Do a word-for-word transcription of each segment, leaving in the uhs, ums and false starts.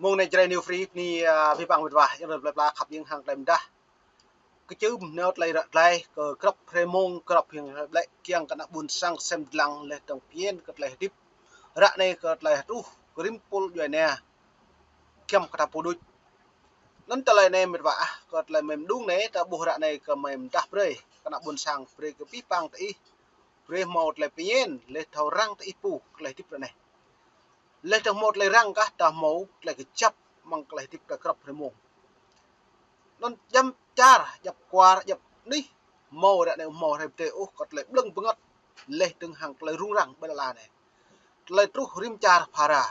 Mông anai Jrai New Free bơni, a, abih bang met wa, ayŏng adơi plơi pla khăp hing hăng tơlơi mơdah. Kơčưm nao tơlơi ră glai kơ grŏp hrơi mông, grŏp hiam hlơi ƀlĕ kiăng kơ ană ƀôn sang sem dlăng laih dơ̆ng pơñen kơ tơlơi hơdip. Ră anai kơ tơlơi truh kơ rĭm pul djuai ania giăm kơ ta pô đôč. Anŭn tơlơi anai met wa ah, kơ tơlơi mơ̆ng mơđung anai, ta ƀuh ră anai kơ mơ̆ng mơdah brơi kơ ană ƀôn sang, brơi kơ abih bang tơ ih, brơi hmâo tơlơi pơñen, laih thâo răng tơ ih pô kơ tơlơi hơdip ră anai. Laih dơ̆ng hmâo tơlơi răng kah, ta hmâo tơlơi kơjăp amăng tơlơi hơdip ta grŏp hrơi mông. Anŭn djŏp čar, djŏp kwar, djŏp anih, hmâo ră anai hmâo hrơi pơdơi ôh kơ tơlơi ƀlơ̆ng bơngăt, laih dơ̆ng hăng tơlơi rŭng răng ƀơi lŏn ala anai. Tơlơi truh rĭm čar phara.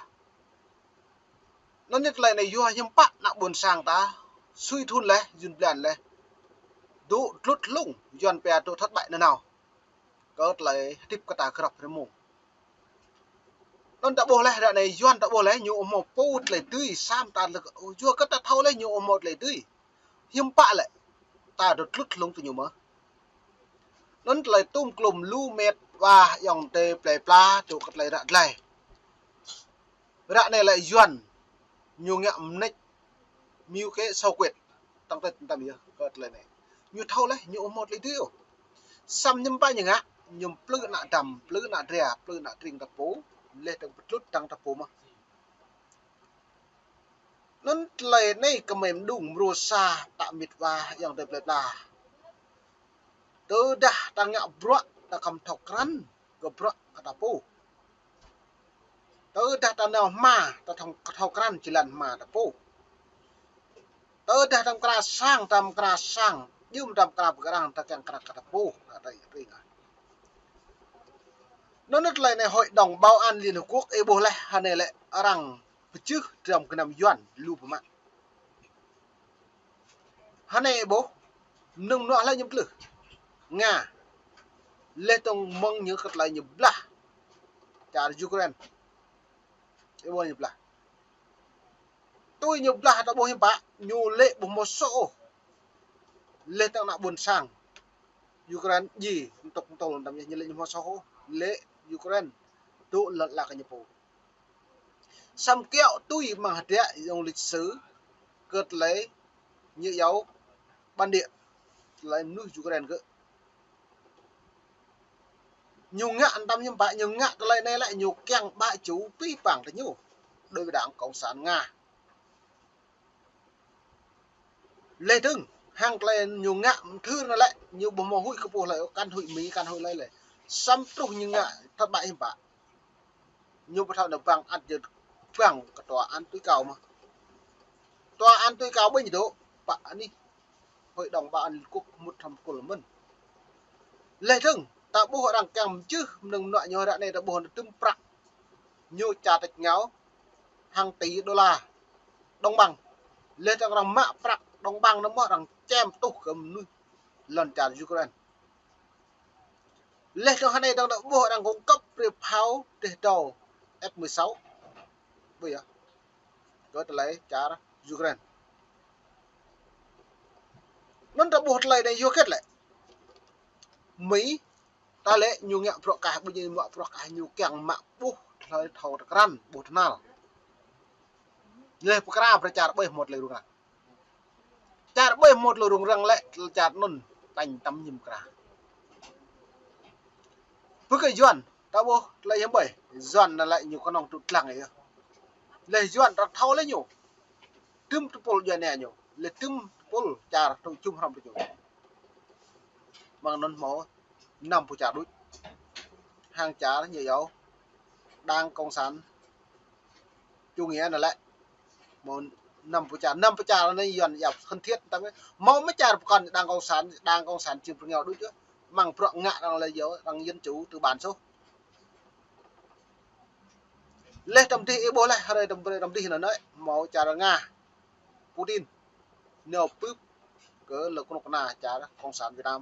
Anŭn yơh tơlơi anai yua hiư̆m pă ană ƀôn sang ta sui thŭn laih, jun blan laih, dŏ tlut hlung, Yuan pia dŏ thất bại nanao kơ tơlơi hơdip kơ ta grŏp hrơi mông. Anŭn ta ƀuh laih, ră anai Yuan ta ƀuh laih, ñu ƀu hmâo pô tơlơi dưi, samơ̆ ta lơ̆k, yua kơ ta thâo laih ñu ƀu hmâo tơlơi dưi. Hiư̆m pă lĕ ta dŏ tlut hlung tơ ñu mơ̆. Anŭn tơlơi tum klum lu met wa ayŏng adơi plơi pla dŏ kơ tơlơi ră glai. Ră anai lĕ Yuan ñu ngă mơneč mưu kế xảo quyệt. Tăng tĕt tam yơh kơ tơlơi anai. Ñu thâo laih, ñu ƀu hmâo tơlơi dưi ôh. Samơ̆ hiư̆m pă ñu ngă, ñu plư ană dăm, plư ană dra, plư ană tring ta pô, laih dơ̆ng pơtlut dơ̆ng ta pô mơ̆n. Anŭn tơlơi anai kơ mơ̆ng mơđung mrô sa ta met wa ayŏng adơi plơi pla. Tơdah ta ngă bruă ta khŏm thâo krăn kơ bruă kơ ta pô. Tơdah ta nao hma, ta thâo, thâo krăn jơlan hma ta pô. Tơdah ta mơkra sang, ta mơkra sang, jum ta mơkra pơkra, ta kiăng kơ ta pô, ta ri, ri ngă. Anŭn tơlơi anai Hội đồng Bảo an Liên Hợp Quốc ih ƀuh laih, hơnai lĕ arăng pơjưh dram gơnam Yuan lu biă mă. Hơnai ih ƀuh, mơnơ̆ng mơnuă hlơi ñu pơtlưh? Nga. Laih dơ̆ng mơ̆ng ñu kơ tơlơi ñu blah čar Ukraine. Ih ƀuh ñu blah. Tui ñu blah ta ƀuh hiư̆m pă, ñu lĕ ƀu hmâo soh ôh. Laih dơ̆ng ană ƀôn sang Ukraine ji, mơtŭk mơtŭl tam yơh, ñu lĕ ƀu hmâo soh ôh. Lĕ Ukraine dŏ lŏn ala kơ ñu pô. Samơ̆ kiaŏ tui amăng hơdră yŏng lịch sử kơ tơlơi ñu iâu bản địa, tơlơi mơnuih Ukraine gơ̆. Ñu ngă tam hiư̆m pă, ñu ngă tơlơi anai lĕ ñu kiăng ƀă ču abih bang tơ ñu, đối với Đảng Cộng sản Nga. Laih dơ̆ng hăng tơlơi ñu ngă mơthưr anŭn lĕ, ñu ƀu hmâo huĭ kơ pô hlơi, kăn huĭ Mi, kăn huĭ hlơi lĕ. Samơ̆ truh ñu ngă thất bại hiư̆m pă, ñu ƀu thâo nao bang ăt jơ̆ bang kơ tòa án tối cao mơ̆n. Tòa án tối cao ƀing dŏ, pă anih Hội đồng Bảo an Liên Quốc mŭt hrŏm kơkuh mơ̆n. Laih dơ̆ng ta ƀuh arăng kiăng mơjưh mơnơ̆ng mơnuă ñu, ră anai ta ƀuh ñu tơm prăk ñu ča tĕč ngao hàng tỷ đô la đồng bằng. Laih dơ̆ng arăng mă prăk đồng bằng anŭn mơ̆ arăng čem tuh kơ mơnuih lŏn čar Ukraine. Laih dơ̆ng hơnai dơ̆ng ta ƀuh arăng cung cấp brơi phao teh dâu F mười sáu. Ƀuh yơh. Kơ tơlơi čar Ukraine. Anŭn ta ƀuh tơlơi anai yua hơget lĕ? Mi ta lĕ ñu ngă bruă kah, ƀu ñu mă bruă kah, ñu kiăng mă ƀuh tơlơi thâo tơkrăn, ƀuh tơhnal. Laih pơkra brơi čar ƀơi hmâo tơlơi rŭng răng. Čar ƀơi hmâo tơlơi rŭng răng lĕ, čar anŭn tañ tam ñu pơkra. Pơ kơ Yuan, ta ƀuh tơlơi hiư̆m ƀơi, Yuan anŭn lĕ ñu kơnơ̆ng tŭ tlang yơh. Laih Yuan ta thâo lĕ ñu. Tơm tơpul djuai ania ñu, laih tơm tơpul čar tŭ čum hrŏm tŭ ñu. Mơ̆ng anŭn hmâo năm pô čar đôč. Hăng čar ñu iâu Đảng Cộng sản chủ nghĩa anŭn lĕ. Hmâo năm pô čar, năm pô čar anai Yuan yap thân thiết, ta ƀuh hmâo mơ̆ čar pơkŏn Đảng Cộng sản, Đảng Cộng sản či pơrơngiao đôč yơh. Mơ̆ng bruă ngă arăng lĕ yua arăng dân chủ tư bản soh. Laih tơm dih ih ƀuh laih, hrơi tơm, hrơi tơm dih anŭn anai, hmâo čar Nga, Putin, ñu pưp kơ lŏn kơnuk kơna čar Cộng sản Việt Nam,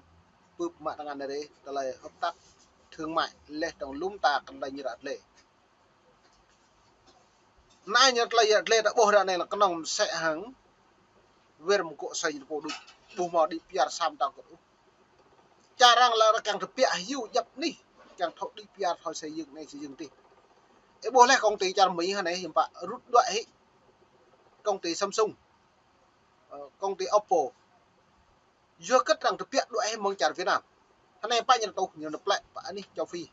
pưp mă tơngan anai rai, tơlơi hợp tác thương mại, laih dơ̆ng lŏm ta kơ tơlơi ñu ră glai. Anai ñu tơlơi ră glai ta ƀuh ră anai lĕ kơnơ̆ng mơsĕ hăng wir mơgŏ sơi ñu pô đôč, ƀu hmâo đĭ piar sam tang kơt ôh. Čar arăng lĕ arăng kiăng tơbiă hyu djăp anih, kiăng thâo đĭ piar thâo xây dựng anai xây dựng adih. Ih ƀuh laih công ty čar Mi hơnai hiư̆m pă rŭt đuaĭ hĭ. công ty Samsung, ơ, công ty Oppo. Yua hơget arăng tơbiă đuaĭ hĭ mơ̆ng čar Việt Nam. Hơnai pă ñu tŭ ñu nao plĕ pơ anih châu Phi.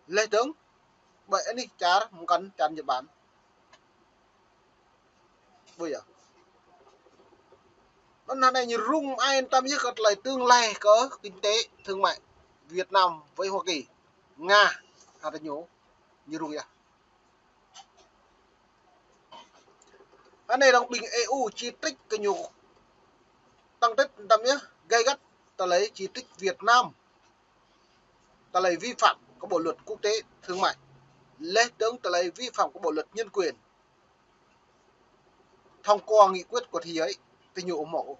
Laih dơ̆ng ƀơi anih čar mơkăn čar Nhật Bản. Ƀu yơh. Anŭn hơnai ñu rŭng ai tăm yơh kơ tơlơi tương lai kơ kinh tế thương mại Việt Nam với Hoa Kỳ. Nga, hă tơ ñu, ñu rŭng yơh. Hơnai dong ƀing E U chỉ trích kơ ñu tăng trích tăm yơh, gay gắt tơlơi chỉ trích Việt Nam. Tơlơi vi phạm kơ bộ luật quốc tế thương mại. Laih dơ̆ng tơlơi vi phạm kơ bộ luật nhân quyền. Thông qua nghị quyết của thế giới, tơ ñu ủng hộ.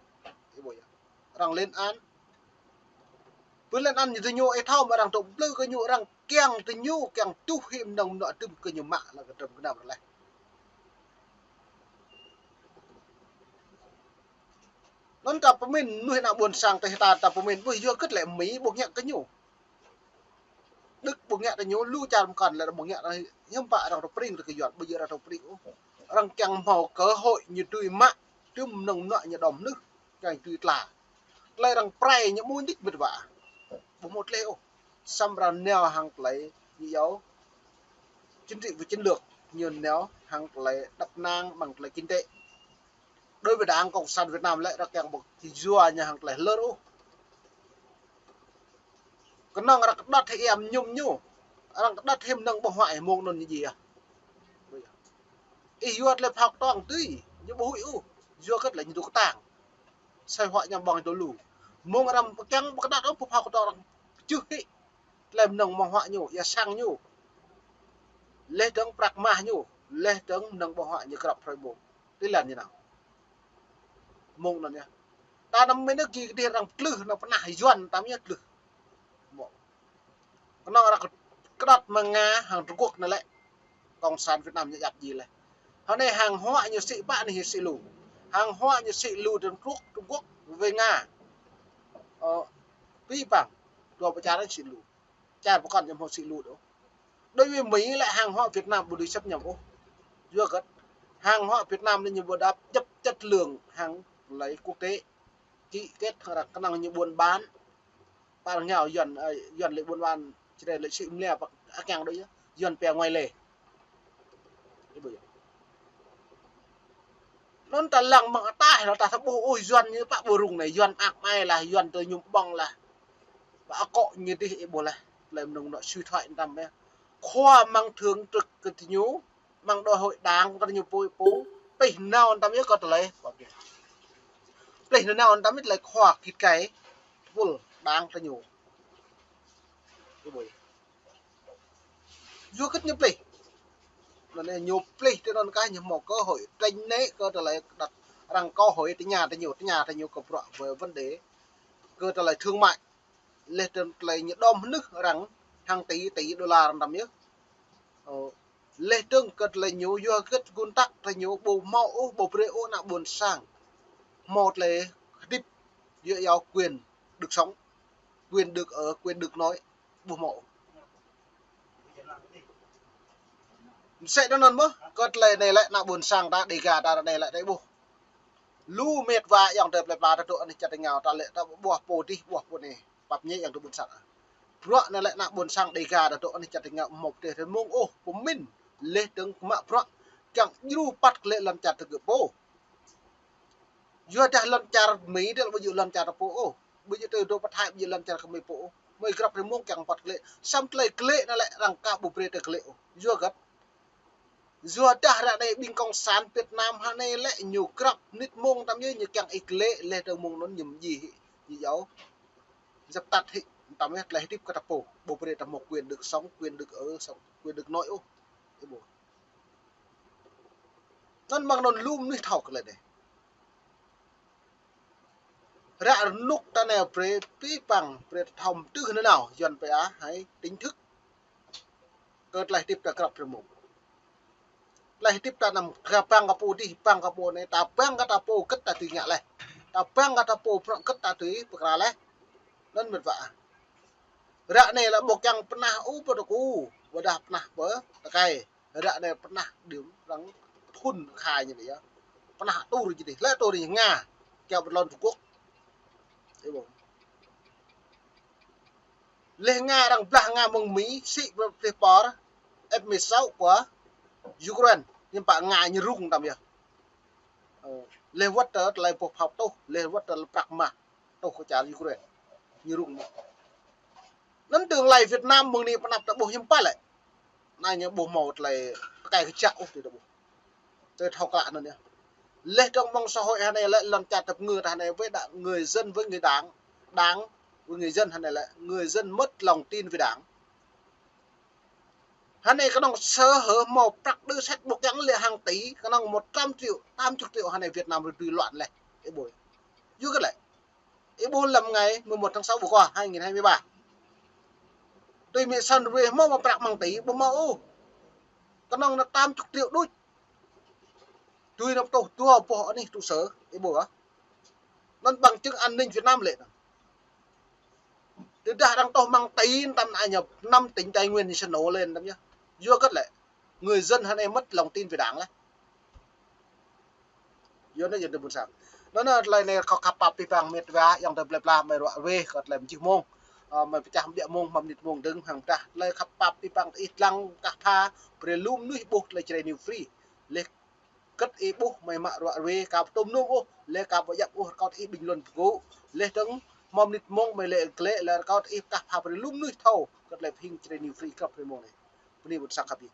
Arăng lên án. Pơ lên án ñu tơ ñu ih thâo mơ̆ arăng tŭ plư kơ ñu arăng kiăng tơ ñu kiăng tuh hĭ mơnơ̆ng mơnuă tŭm kơ ñu mă lăng kơ tơm kơnam rơleh. Anŭn ta pơmĭn mơnuih ană ƀôn sang tơ hita ta pơmĭn ƀuh yua hơget lĕ Mi ƀu ngă kơ ñu. Đức ƀu ngă tơ ñu, lu čar mơkăn lĕ ƀu ngă tơ ñu, hiư̆m pă arăng rơpring tơ kơ Yuan, ƀu djơ̆ arăng rơpring ôh. Arăng kiăng hmâo cơ hội ñu tui mă, tŭm mơnơ̆ng mơnuă ñu đom mơnuih, kiăng tui tla. Tơlơi arăng prai ñu ƀu nik mĭt wa. Ƀu hmâo tơlơi ôh. Samơ̆ arăng nao hăng tơlơi ñu yua chính trị và chiến lược, ñu nao hăng tơlơi đăp năng mơ̆ng tơlơi kinh tế. Đối với Đảng Cộng sản Việt Nam lĕ arăng kiăng ƀu či yua ñu hăng tơlơi lơr ôh. Kơnơ̆ng arăng kơđăt hĭ iam mơñum ñu. Arăng kơđăt hĭ mơnơ̆ng ƀơ̆ng huă mơ̆ng anŭn ñu djai. Ih yua tơlơi phao kơtong tui, ñu ƀu huĭ ôh. Yua hơget lĕ ñu tŭ kơtang. Sai huă ñu ƀơ̆ng tơlu. Mơ̆ng arăng pơkiăng ƀu kơđăt ôh pơ phao kơtong arăng čưh hĭ. Tơlơi mơnơ̆ng ƀơ̆ng huă ñu, ia sang ñu. Laih dơ̆ng prăk mah ñu, laih dơ̆ng mơnơ̆ng ƀơ̆ng huă ñu krăp hrơi mông. Tơlơi ñu nao. Mơ̆ng anŭn yơh. Ta năm mơnơ̆ng kơ dih arăng tlưh, arăng pơnah Yuan tăm yơh tlưh. Mơ̆. Kơnơ̆ng arăng kơ-, kơđăt mơ̆ng Nga hăng Trung Quốc anai lĕ. Cộng sản Việt Nam ñu djăp djai laih. Hơnai hàng hóa ñu sĭ pă anai sĭ lu. Hàng hóa ñu sĭ lu Trung Quốc, Trung Quốc với Nga. Ơ, pi păng, dua pơ čar anai sĭ lu. Čar pơkŏn ñu hmâo sĭ lu đôč. Đối với Mỹ lĕ hàng hóa Việt Nam ƀu dưi xâm nhập ôh. Yua hơget? Hàng hóa Việt Nam anai ñu ƀu đăp djăp chất lượng hăng tơlơi quốc tế. Ký kết hăng arăng kơnơ̆ng ñu buôn bán. Pă ngao Yuan, ơ, Yuan lĕ buôn bán, či lĕ sĭ mơlia pă akang đôč yơh. Yuan pia ngoại lệ. Anŭn ta lăng mơ̆ng ataih, lăng ta thâo ƀuh, ôi, Yuan ñu pă ƀu rŭng anai, Yuan mơak mai lah, Yuan tơ ñu ƀơ̆ng lah. Pă akŏ ñu dih ih ƀuh lah, tơlơi mơnơ̆ng anŏ suy thoái tăm yơh. Khua mơ̆ng thượng trực kơ tơ ñu, mơ̆ng đại hội đảng kơ tơ ñu pô, pô, plih nao tăm yơh kơ tơlơi. Plih nao tăm yơh tơlơi khua git gai, tơpul đảng tơ ñu. Ih ƀuh. Yua hơget ñu plih. Anŭn ñu plih tơ anŭn kah ñu hmâo cơ hội tránh né kơ tơlơi kơđăt arăng cơ hội tơña tơ ñu, tơña tơ ñu kơ bruă về vấn đề kơ tơlơi thương mại. Laih dơ̆ng tơlơi ñu đom mơnuih arăng hăng tỷ, tỷ đô la arăng tăm yơh. Ơ, laih dơ̆ng kơ tơlơi ñu yua hơget gun tăk tơ ñu ƀu hmâo ôh, ƀu brơi ôh ană ƀôn sang hmâo tơlơi hơdip djơ̆ yua quyền được sống, quyền được ở, quyền được nói. Ƀu hmâo. Mơsĕ anŭn mơ̆n, kơ tơlơi anai lĕ ană ƀôn sang ta, Dega ta anai lĕ ta ƀuh. Lu mĕt wa ayŏng adơi plơi pla ta dŏ anih čar tơngao ta lĕ ta ƀuh pô dih, ƀuh pô anai. Pap ñe ayŏng adơi ƀôn sang. Bruă anai lĕ ană ƀôn sang Dega ta dŏ anih čar tơngao hmâo pơtê rơmông ôh, pơmĭn. Laih dơ̆ng kơ mă bruă, kiăng djru păt klĕ lŏn čar tơgơ̆ pô. Yua dah lŏn čar Mi dih ƀu djơ̆ lŏn čar ta pô ôh. Ƀu djơ̆ tơ dŏ pơ Thái ƀu djơ̆ lŏn čar kơ Mi pô ôh. Mơi grăp rơmông kiăng păt klĕ. Samơ̆ tơlơi klĕ anai lĕ arăng ka ƀu brơi tơ klĕ ôh. Yua hơget? Yua dah ră anai ƀing cộng sản Việt Nam hơnai lĕ ñu grăp nit mông tăm yơh ñu kiăng ih klĕ laih dơ̆ng mông anŭn ñu mjĭ hĭ. Ñu yua. Djăp tăt hĭ tăm yơh tơlơi hơdip kơ ta pô. Ƀu brơi ta hmâo quyền được sống, quyền được ở, sống, quyền được nói ôh. Ih ƀuh. Anŭn mơ̆ng anŭn lu mơnuih thâo kơ tơlơi anai. Ră rơnŭk ta anai brơi pi păng brơi ta thâo mơtưh nanao Yuan pia hai chính thức. Kơ tơlơi hơdip ta grăp rơmông. Tơlơi hơdip ta năm kơ păng kơ pô dih, păng kơ pô anai, ta păng kơ ta pô hơget ta dưi ngă laih. Ta păng kơ ta pô bruă hơget ta dưi pơkra laih. Anŭn mĕt wa. Ră anai lĕ ƀu kiăng pơnah ôh pơ tơkŭ, ƀôdah pơnah pơ tơkai. Ră anai pơnah đưm arăng phun khai ñu anai yơh. Pơnah atur jing dih, lĕ atur jing Nga, kiaŏ pơtlon Trung Quốc. Ih ƀuh. Leh Nga arăng blah Nga mơ̆ng Mi, sĭ pơplih pơr F mười sáu kơ Ukraine, hiư̆m pă Nga ñu rŭng tăm yơh. Ơ, leh wơ̆t tơlơi boh phao tuh, leh wơ̆t tơlơi prăk mah tuh kơ čar Ukraine, ñu rŭng mơ̆n. Anŭn tương lai Việt Nam mơ̆ng anai pơ anăp ta ƀuh hiư̆m pă lĕ. Anai ñu ƀu hmâo tơlơi tơkai kơjăk ôh tui ta ƀuh. Tui thâo klă anŭn yơh. Leh trong mạng xã hội hơnai lĕ lŏn čar ta pơngư ta hơnai với đảng, người dân với người đảng, đảng với người dân hơnai lĕ người dân mất lòng tin với đảng. Hơnai kơnơ̆ng sơ hở hmâo prăk đơ sĕt ƀôk kiăng lĕ hàng tỷ, kơnơ̆ng một trăm triệu, tám chục triệu hơnai Việt Nam rơdui loạn leh. Ih ƀuh. Yua kơ lĕ. Ih ƀuh lăm ngày mười một tháng sáu vừa qua, hai nghìn hai mươi ba. Tui Mi săn rơwe hmâo mă prăk mơ̆ng tỉ, ƀu hmâo ôh. Kơnơ̆ng anŭn tám chục triệu đôč. Tui anŭn tuh dua boh anih trụ sở, ih ƀuh ah. Anŭn bằng chứng an ninh Việt Nam lĕ anŭn. Tơdah arăng tuh mơ̆ng tỉ, tăm anai ñu năm tỉnh Tây Nguyên ñu sơnô lên tăm yơh. Yua kơ lĕ. Người dân hơnai mất lòng tin về đảng leh. Yua anŭn yơh tơ ƀuôn sang. Anŭn anŭn tơlơi anai kâo khăp pap abih bang met wa, ayŏng adơi plơi pla, mơi ruă rơwe kơ tơlơi mơjih mông. Ơ, mơi pơčah ƀiă mông, mă mơnit mông dơ̆ng hăng pơdah. Tơlơi khăp pap abih bang tơ ih lăng kah pha, brơi lu mơnuih ƀuh tơlơi Jrai New Free. Leh kơt ih ƀuh mơi mă ruă rơwe, ka pơtŭm nŭng ôh, leh ka ƀu djăp ôh rơkâo tơ ih bình luận pơgŭ. Leh dơ̆ng mă mơnit mông mơi lĕ glĕ, leh rơkâo tơ ih pơkah pha brơi lu mơnuih thâo kơ tơlơi pơhing Jrai New Free krăp hrơi mông anai. Bơni ƀuôn sang khăp ih.